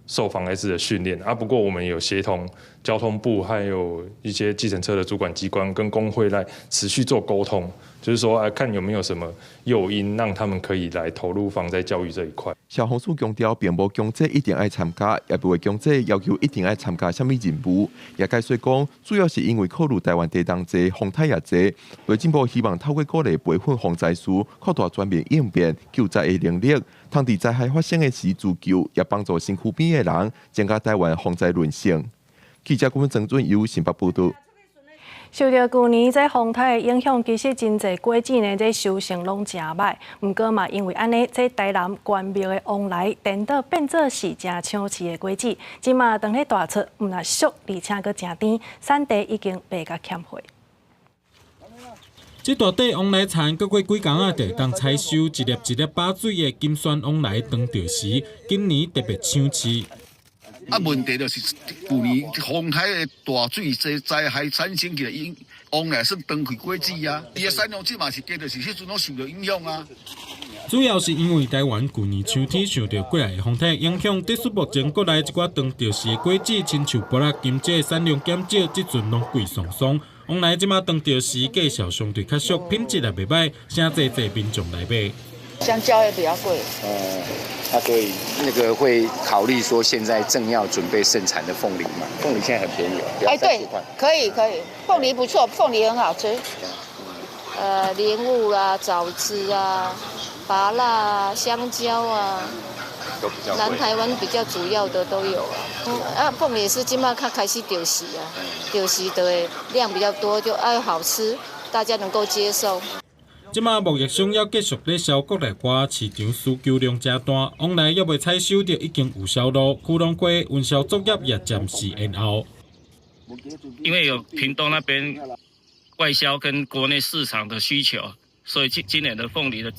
受防災師的訓練啊，不過我們有協同交通部，還有一些計程車的主管機關跟工會來持續做溝通，就是說啊，看有沒有什麼誘因，讓他們可以來投入防災教育這一塊。消防署強調，並無強制一定愛參加，也袂強制要求一定愛參加啥物任務。也解釋講，主要是因為考慮台灣地動濟，風颱也濟，內政部希望透過鼓勵培訓防災師，擴大全面應變救災的能力，通佇災害發生的時自救，也幫助身軀邊的人，增加台灣防災韌性。記者顧問曾俊友新北報導。受著舊年這風颱的影響，其實真濟果子呢，這收成攏誠䆀。毋過嘛，因為按呢，這台南關廟的旺來顛倒變做是誠搶市的果子。這馬當咧大出，毋但俗，而且閣誠甜，產地已經賣甲欠貨。這大塊旺來田，閣過幾工仔就會當採收一粒一粒飽水的金萱旺來當著時，今年特別搶市。啊，問題就是舊年風颱的大水災災害產生起來，𪜶旺來算斷開果子啊，伊的產量這嘛是低，就是彼陣攏受著影響啊。主要是因為台灣舊年秋天受著過來的風颱影響，致使目前國內一寡當著時的果子，親像菠蘿、甘蔗產量減少，這陣攏貴桑桑。旺來這馬當著時價數相對較俗，品質也袂䆀，誠濟濟民眾來買。香蕉也比較貴。啊，所以那個會考慮說，現在正要準備盛產的鳳梨嘛？鳳梨現在很便宜，哎，對，可以可以，鳳梨不錯，鳳梨很好吃。蓮霧啊，棗子啊，芭樂啊，香蕉啊，都比較南台灣比較主要的都有啊。啊，鳳梨是這馬較開始著時啊，著時的量比較多，就愛好吃，大家能夠接受。這馬貿易商猶繼續咧銷國內外市場需求量誠大，旺來猶未採收著已經有銷路，九龍瓜運銷作業也暫時延後。因為有屏東那邊外銷跟國內市場的需求，所以今年的鳳梨的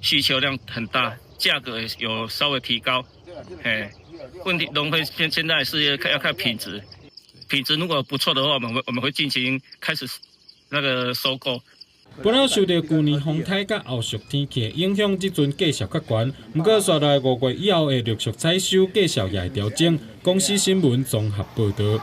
需求量很大，價格有稍微提高。嘿，問題農會現在是要看品質，品質如果不錯的話，我們會進行開始那個收購。本來受著舊年風颱佮後續天氣的影響，這陣價數較懸。毋過，紲來5月以後會陸續採收，價數也會調整。公視新聞綜合報導。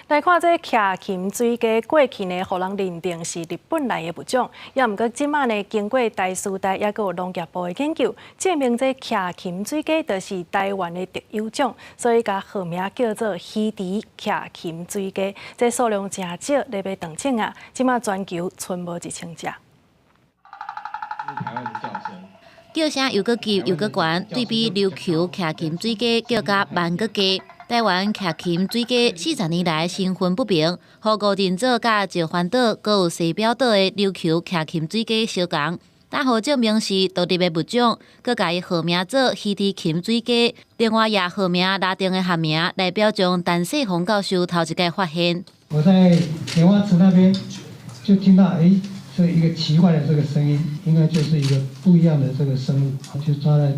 來看這徛琴水雞過去呢，予人認定是日本來的物種，也毋過這馬呢，經過台師大抑閣有農業部的研究，證明這徛琴水雞就是台灣的特有種，所以共號名叫做魚池徛琴水雞。這數量誠少，咧欲斷種啊！這馬全球賰無1000隻。叫聲又閣急又閣懸，對比琉球徛琴水雞叫甲慢閣低。台灣徛琴水雞40年來身份不明，予誤認做佮石垣島閣有西表島的琉球徛琴水雞相仝，但予證明是獨立的物種，閣共伊號名做魚池琴水雞。另外也號名拉丁的學名來表彰陳世峰教授頭一擺發現。我在蓮花池那邊就聽到，欸，這一個奇怪的這個聲音，應該就是一個不一樣的這個生物，就抓了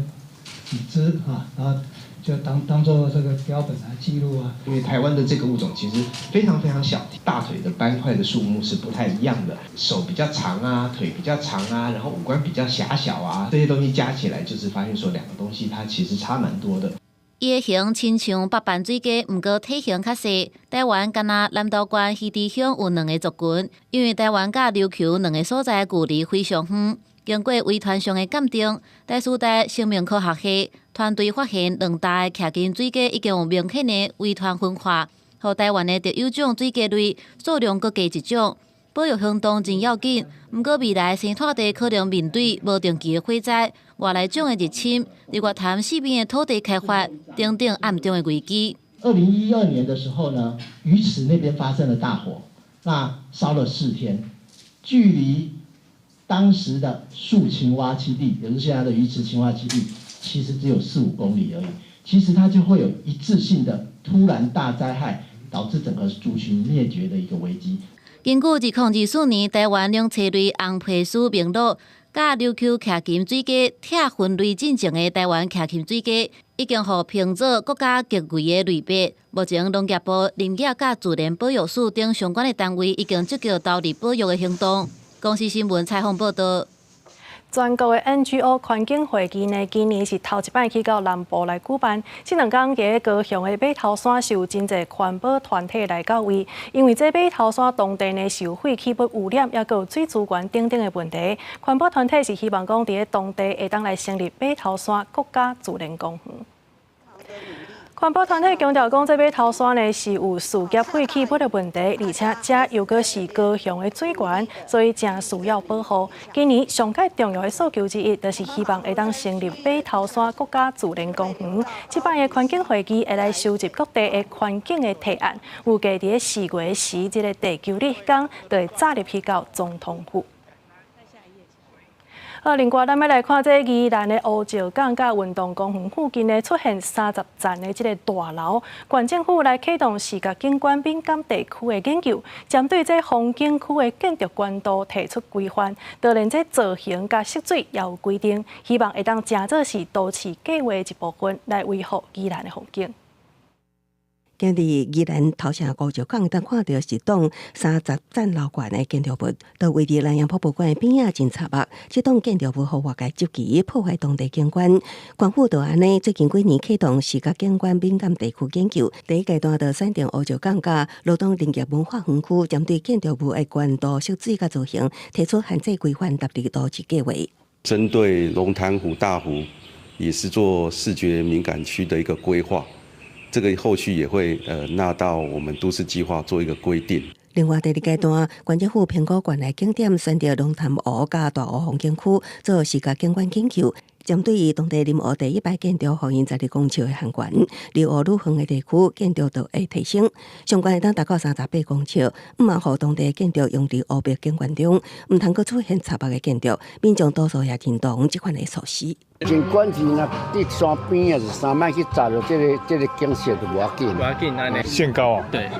幾隻啊，然後就當做這個標本來記錄啊。因為台灣的這個物種其實非常非常小，大腿的斑塊的數目是不太一樣的，手比較長啊，腿比較長啊，然後五官比較狹小啊，這些東西加起來就是發現說兩個東西它其實差蠻多的。伊的形親像白斑水雞，毋過體型較細。台灣敢若南投縣魚池鄉有兩个族群，因為台灣佮琉球兩个所在距離非常遠。經過遺傳上的鑑定，台師大生命科學系團隊發現兩代的徛琴水雞已經有明顯的遺傳分化，予台灣的特有種水雞類數量閣加一種。保育行動真要緊，毋過未來生態地可能面對無定期的火災、外來種的入侵、日月潭四邊的土地開發等等暗中的危機。2012年的時候呢，魚池那邊發生了大火，那燒了4天，距離當時的樹青蛙棲地，也就是現在的魚池青蛙棲地，其實只有四五公里而已。其實它就會有一致性的突然大災害，導致整個族群滅絕的一個危機。根據2024年台灣兩棲類紅皮書名錄，佮琉球徛琴水雞拆分類進前的台灣徛琴水雞，已經予評做國家極危的類別。目前農業部林業佮自然保育署等相關的單位已經積極投入保育的行動。公視新聞採訪報導。全國的 NGO 環境會議呢，今年是頭一擺去到南部來舉辦。這兩工佇高雄的馬頭山是有真濟環保團體來到位，因為這馬頭山當地呢是有廢棄物污染，抑閣有水資源等等的問題。環保團體是希望講佇咧當地會當來成立馬頭山國家自然公園。環保團體強調講，這馬頭山呢是有事業廢棄物的問題，而且這又閣是高雄的水源，所以誠需要保護。今年上蓋重要的訴求之一，就是希望會當成立馬頭山國家自然公園。這擺的環境會議會來收集各地的環境的提案，預計佇4月時，這个地球日工就會早入去到總統府。好，另外，咱欲來看這宜蘭的烏石港佮運動公園附近呢，出現30層的這个大樓，縣政府來啟動視覺景觀敏感地區的研究，針對這風景區的建築懸度提出規範，當然這造型佮設計也有規定，希望會當誠做是都市計畫的一部分，來維護宜蘭的風景。今日宜蘭頭城烏石港，當看著一棟30層樓懸的建築物，就位佇蘭陽博物館的邊仔真插目。這棟建築物予外界質疑破壞當地景觀。縣府就按呢，最近幾年啟動視覺景觀敏感地區研究，第一階段就選定烏石港佮羅東林業文化園區，針對建築物的懸度、設計佮造型，提出限制規範，納入都市計畫。針對龍潭湖大湖，也是做視覺敏感區的一個規劃。這個後續也會納到我們都市計劃做一個規定。另外，第二階段，縣政府評估縣內景點，選擇龍潭湖佮大湖風景區做視覺景觀研究，針對當地臨湖第一排建築方圓12公尺的限懸，離湖愈遠的地區建築就會提升，上懸會當達到38公尺，毋通予當地建築用佇湖濱景觀中，毋通閣出現插目的建築，民眾多數也認同這款的措施。真懸是若佇山邊抑是啥，莫去砸著這个景色就無要緊。無要緊，按呢。限高啊？對，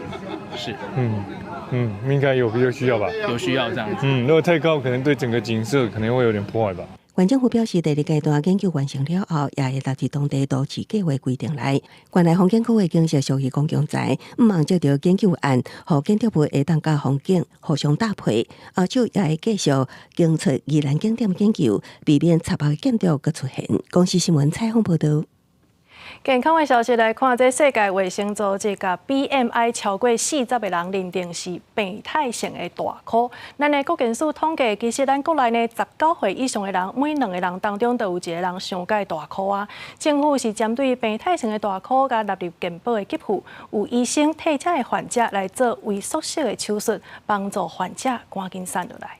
是。嗯，應該有比較需要吧？有需要這樣子。嗯，如果太高，可能對整個景色可能會有點破壞吧。縣政府表示，第二階段研究完成了後，也會納入當地都市計劃規定內。縣內風景區的景色屬於公共財，毋通藉著研究案，予建築物會當佮風景互相搭配。後續也會繼續監測宜蘭景點研究，避免插目建築閣出現。公視新聞採訪報導。健康的消息來看，這世界衛生組織共 BMI 超過40的人認定是病態性的大箍。咱的國健署統計，其實咱國內呢19歲以上的人，每兩個人當中都有一個人傷過大箍啊。政府是針對病態性的大箍，共納入健保的給付，有醫生替這个患者來做微縮式的手術，幫助患者趕緊瘦落來。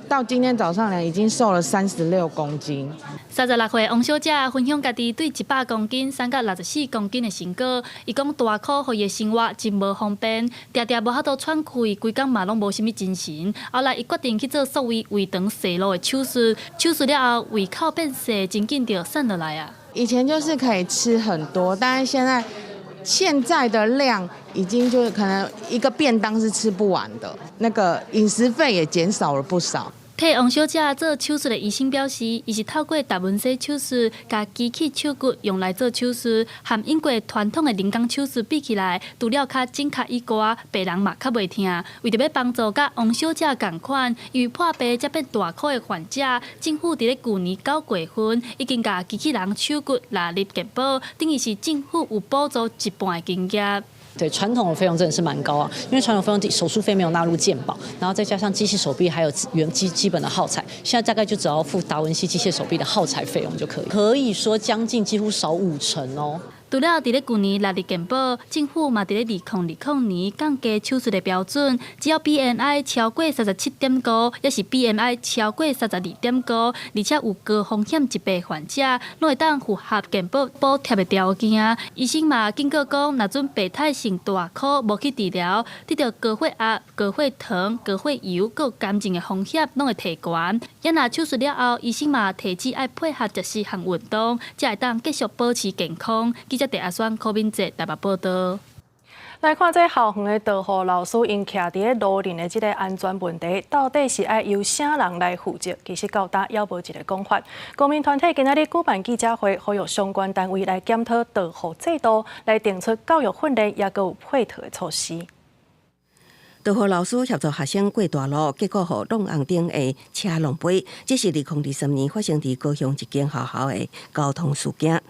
到今天早上呢，已經瘦了36公斤。36歲王小姐分享家己對100公斤瘦到64公斤的成果。伊講大箍予伊的生活真無方便，定定無法度喘氣，規工嘛攏無啥物精神。後來伊決定去做所謂胃腸洗路的手術，手術了後胃口變細，真緊就瘦落來啊。以前就是可以吃很多，但是現在的量已經就是可能一個便當是吃不完的，那個飲食費也減少了不少。替王小姐做手術的醫生表示，伊是透過達文西手術，共機器手骨用來做手術，和英國傳統的人工手術比起來，除了較準確以外，病人嘛較袂疼。為著欲幫助佮王小姐仝款，因為破病才變大箍的患者，政府佇咧舊年9月份已經共機器人手骨納入健保，等於是政府有補助一半的經驗。對，傳統的費用真的是蠻高啊，因為傳統費用手術費沒有納入健保，然後再加上機器手臂還有原基本的耗材，現在大概就只要付達文西機械手臂的耗材費用就可以，可以說將近幾乎少5成哦。除了佇咧舊年納入健保，政府嘛佇咧2020年降低手術的標準，只要 BMI 超過37.5，抑是 BMI 超過32.5，而且有高風險疾病患者，攏會當符合健保補貼的條件。醫生嘛警告講，若準病態性大箍無去治療，得著高血壓、高血糖、高血油、閣有癌症的風險攏會提懸。抑若手術了後，醫生嘛提醒愛配合食適和運動，才會當繼續保持健康。記者鄭阿雙、柯敏哲台北報道。來看這校園的導護老師，𪜶徛佇咧路輪的這个安全問題，到底是愛由啥人來負責？其實到今猶無一个講法。公民團體今仔日舉辦記者會，呼籲相關單位來檢討導護制度，來定出教育訓練抑閣有配套的措施。導護老師協助學生過大路，結果予撞紅燈的車撞飛。這是2023年發生佇高雄一間學校的交通事件，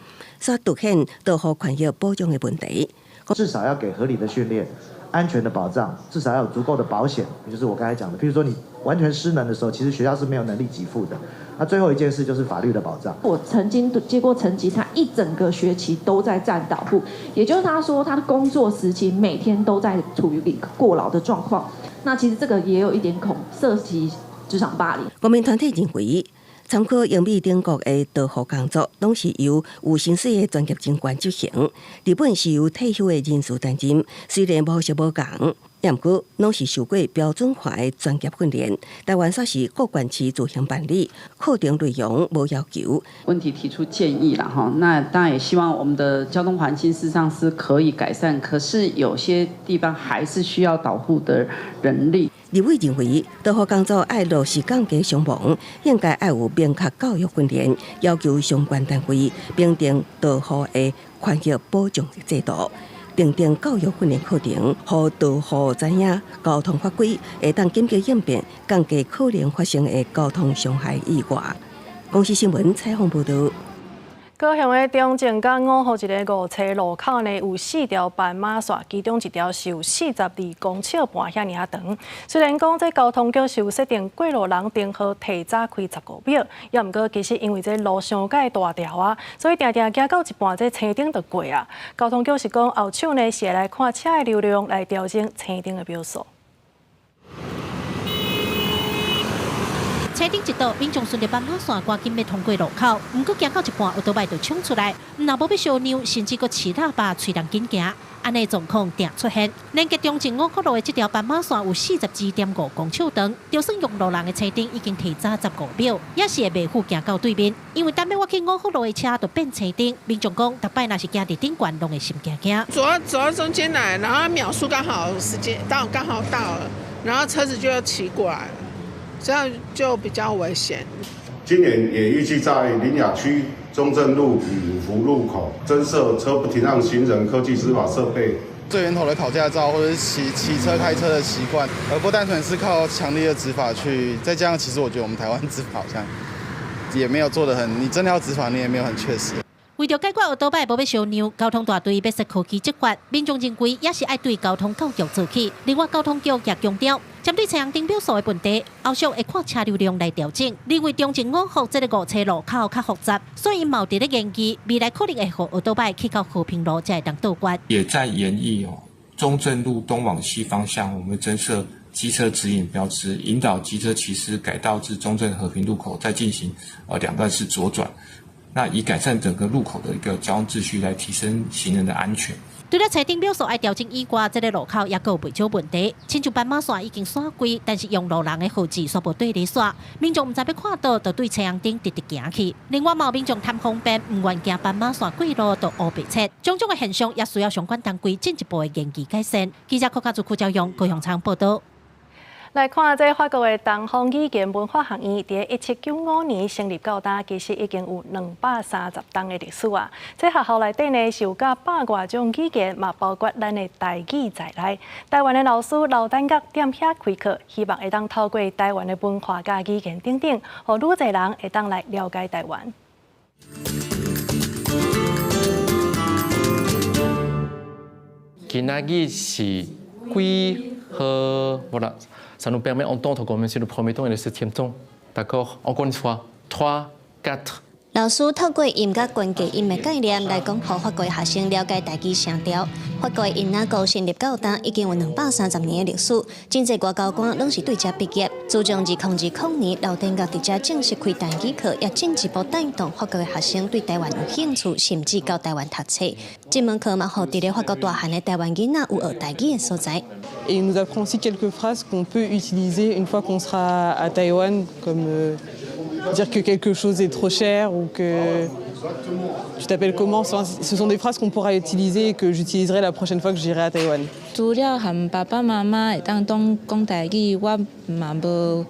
煞凸顯導護權益保障的問題。至少要給合理的訓練、安全的保障，至少要有足夠的保險，也就是我剛才講的，譬如說你完全失能的時候，其實學校是沒有能力給付的。那最後一件事就是法律的保障。我曾經接過層級，他一整個學期都在站導護，也就是他說他的工作時期每天都在處於一個過勞的狀況。那其實這個也有一點恐涉及職場霸凌。公民團體認為，參考英美等國的導護工作，攏是由有薪水的專業人員執行。日本是由退休的人士擔任，雖然模式無仝，毋過攏是受過標準化的專業訓練。台灣煞是各縣市自行辦理，課程內容無要求。問題提出建議了哈，那當然也希望我們的交通環境事實上是可以改善，可是有些地方還是需要導護的人力。立委認為，導護工作愛落實降低傷亡，應該愛有明確教育訓練，要求相關單位評定導護的權益保障制度，訂定教育訓練課程，予導護知影交通法規，會當緊急應變，降低可能發生的交通傷害意外。公視新聞採訪報導。高雄的中正佮五福一个五車路口呢，有四條斑馬線，其中一條是有42公尺半遐爾長。雖然講這交通局是有設定過路人燈號提早開15秒，抑毋過其實因為這路傷蓋大條啊，所以定定行到一半，這青燈就過啊。交通局是講後手呢是會來看車的流量來調整青燈的秒數。青燈一到，民眾順著斑馬線趕緊欲通過路口，毋過行到一半，歐多擺就衝出來，毋但無欲相讓，甚至閣飼喇叭催人緊行，按呢狀況定出現。連結中正五福路的這條斑馬線有42.5公尺長，就算用路人的青燈已經提早15秒，也是會袂赴行到對面。因為等欲我去五福路的車就變青燈，民眾講，逐擺若是行佇頂懸，攏會心驚驚。走到中間來，然後秒數剛好時間到，剛好到了，然後車子就要騎過來了。這樣就比較危險。今年也預計在苓雅區中正路與五福路口增設車不停讓行人科技執法設備。最源頭的考駕照或者是騎騎車開車的習慣，而不單純是靠強力的執法去。再加上，其實我覺得我們台灣執法好像也沒有做得很，你真的要執法，你也沒有很確實。為著解決歐多擺無欲相讓，交通大隊欲設科技執法，民眾認為也是愛對交通教育做起。另外，交通局也強調，針對青紅燈標數的問題，後續會看車流量來調整。認為中正五福這个五車路口較複雜，所以嘛佇咧研議未來可能會予歐多擺去到和平路才會當倒彎。也在研議哦，中正路東往西方向，我們增設機車指引標誌，引導機車騎士改道至中正和平路口，再進行兩段式左轉。那以改善整個路口的一個交通秩序，來提升行人的安全。除了車燈標數愛調整以外，這个路口也閣有袂少問題。親像斑馬線已經徙開，但是用路人的號誌煞無對咧徙，民眾毋知欲看佗，就對青紅燈直直行去。另外，嘛有民眾貪方便，毋願行斑馬線過路，就烏白切。種種的現象也需要相關單位進一步的研究改善。記者郭家祖、邱朝陽、高雄倉報道。來看這法國的東方語言文化學院，佇1795年成立到今，其實已經有230冬的歷史啊。這學校內底呢，是有教百外種語言，嘛包括咱的台語在內。台灣的老師劉丹閣踮遐開課，希望會當透過台灣的文化佮語言等等，予愈濟人會當來了解台灣。今仔日是幾號？Voilà. Ça nous permet d'entendre comme c'est le premier ton et le septième ton. D'accord? Encore une fois, trois, quatre. 老師透過音佮關鍵音的概念來講，予法國學生了解台語聲調。法國音樂高成立到今已經有230年的歷史，真濟外交官攏是對遮畢業。自從2020年劉典閣佇遮正式開台語課，也進一步帶動法國的學生對台灣有興趣，甚至到台灣讀冊。這門課嘛，予佇咧法國大漢的台灣囡仔有學台語的所在。 Et il nous apprend aussi quelques phrases qu'on peut utiliser une fois qu'on sera à Taïwan, comme dire que quelque chose est trop cher ou que tu t'appelles comment. Ce sont des phrases qu'on pourra utiliser et que j'utiliserai la prochaine fois que j'irai à Taïwan. 除了和爸爸媽媽會當講講台語，我嘛無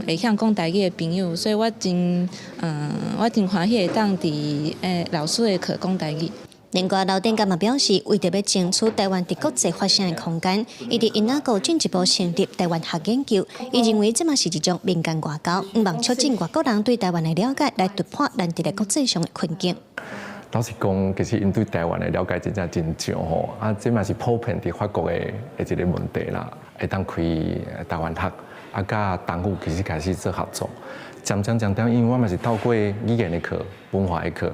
會曉講台語的朋友，所以我真歡喜會當佇老師的課講台語。另外，劉典閣嘛表示，為著欲爭取台灣佇國際發聲的空間，伊佇英國進一步成立台灣學研究。伊認為這嘛是一種民間外交，向望促進外國人對台灣的了解，來突破咱佇咧國際上的困境。老實講，其實𪜶對台灣的了解真正真少吼，啊，這嘛是普遍佇法國的一個問題啦。會當開台灣學，啊，佮政府其實開始做合作。漸漸漸漸，因為我嘛是透過語言的課、文化的課，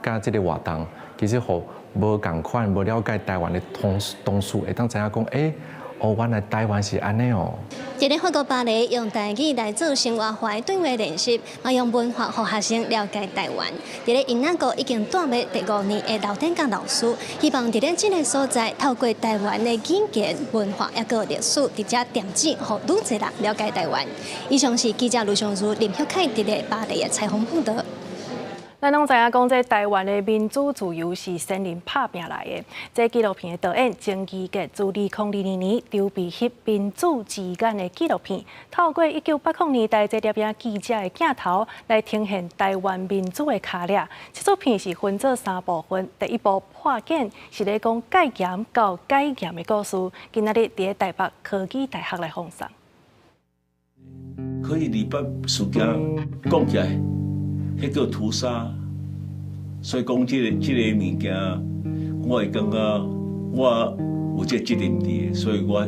佮這个活動。其實，予無仝款、無了解台灣的同同事會當知影講，欸，哦，原來台灣是按呢哦。佇咧法國巴黎用台語來做生活化的對話練習，嘛用文化予學生了解台灣。佇咧英國已經蹛欲第五年的劉典閣老師，希望佇咧這个所在，透過台灣的語言、文化抑閣歷史，佇遮點子，予愈濟人了解台灣。以上是記者盧尚如、林旭凱佇咧巴黎的採訪報導。咱攏知影講，這台灣的民主自由是先人拍拚來的。這紀錄片的導演曾義傑自2022年籌備翕《民主之眼》的紀錄片，透過1980年代這攝影記者的鏡頭來呈現台灣民主的跤跡。這出片是分做三部分，第一部破繭是咧講戒嚴到解嚴的故事，今仔日佇咧台北科技大學來放送。可以二八事件講起來，彼叫屠殺，所以講這个物件，我會感覺我有這責任佇，所以我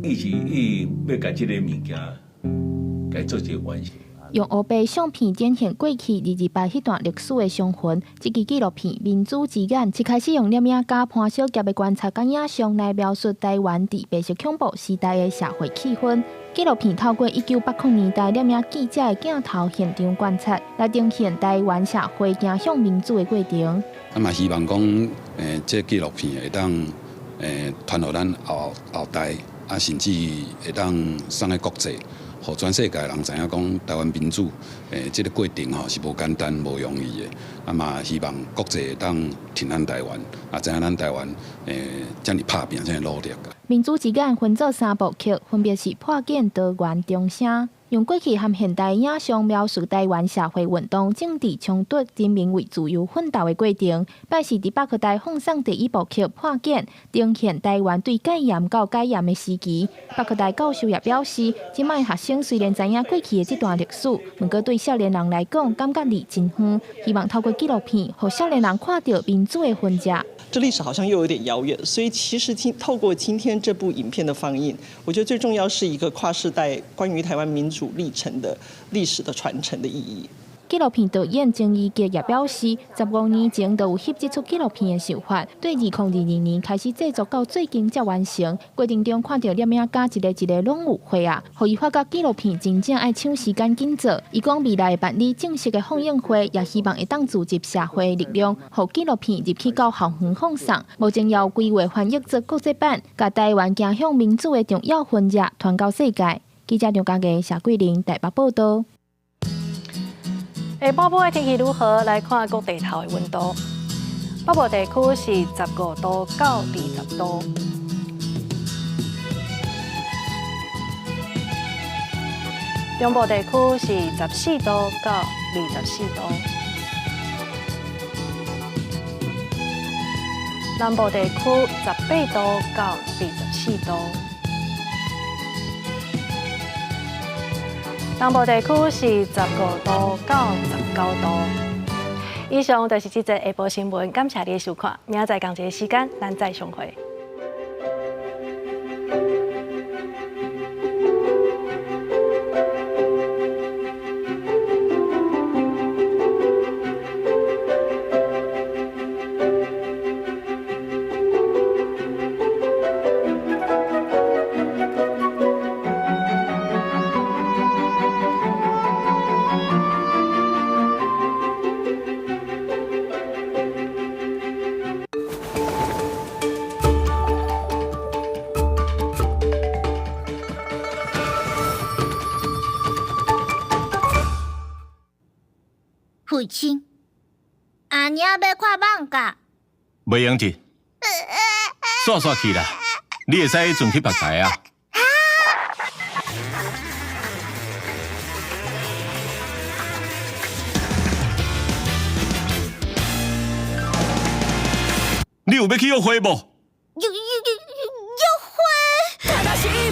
一直意欲共這个物件，共做一個完成。用黑白相片展現過去二二八彼段歷史的傷痕。這支紀錄片《民主之眼》一開始用攝影家潘小傑的觀察佮影像來描述台灣佇白色恐怖時代的社會氣氛。紀錄片透過1980年代攝影記者的鏡頭現場觀察，來呈現台灣社會走向民主的過程。啊嘛希望講，這紀錄片會當，傳予咱後後代，啊甚至會當送去國際，予全世界人知影講台灣民主，這个過程吼是無簡單、無容易的。啊嘛希望國際會當挺咱台灣，啊知影咱台灣，遮爾拍拚、遮爾努力。民主之眼分做三部曲，分別是破繭、桃園、重生。用過去和現代影像描述台灣社會運動、政治衝突、人民為自由奮鬥的過程。拜四佇北科大放送第一部曲《破茧》，呈現台灣對戒嚴到解嚴的時期。北科大教授也表示，這擺學生雖然知影過去的這段歷史，毋過對少年人來講，感覺離真遠。希望透過紀錄片，予少年人看著民主的痕跡。這歷史好像又有點遙遠，所以其實透過今天這部影片的放映，我覺得最重要是一個跨世代關於台灣民主歷程的歷史的傳承的意義。紀錄片導演曾怡傑也表示，15年前就有翕這齣紀錄片的想法，對2022年開始製作到最近才完成。過程中看著攝影家一个一个攏有畫啊，予伊發覺紀錄片真正愛搶時間緊做。伊講未來辦理正式的放映會，也希望會當聚集社會力量，予紀錄片入去到校園放送。目前也有規劃翻譯做國際版，共台灣走向民主的重要痕跡傳到世界。記者張家傑、謝桂玲台北報導。下晡晡的天氣如何？來看各地頭的溫度。北部地區是15度到20度，中部地區是14度到24度，南部地區18度到24度。東部地區是15度到19度。以上就是這節下晡新聞，感謝你的收看。明仔載仝一个時間，咱再相會。父親，阿娘欲看艋舺。袂用得，煞煞去啦，你會使轉去別台啊。你有欲去約會無？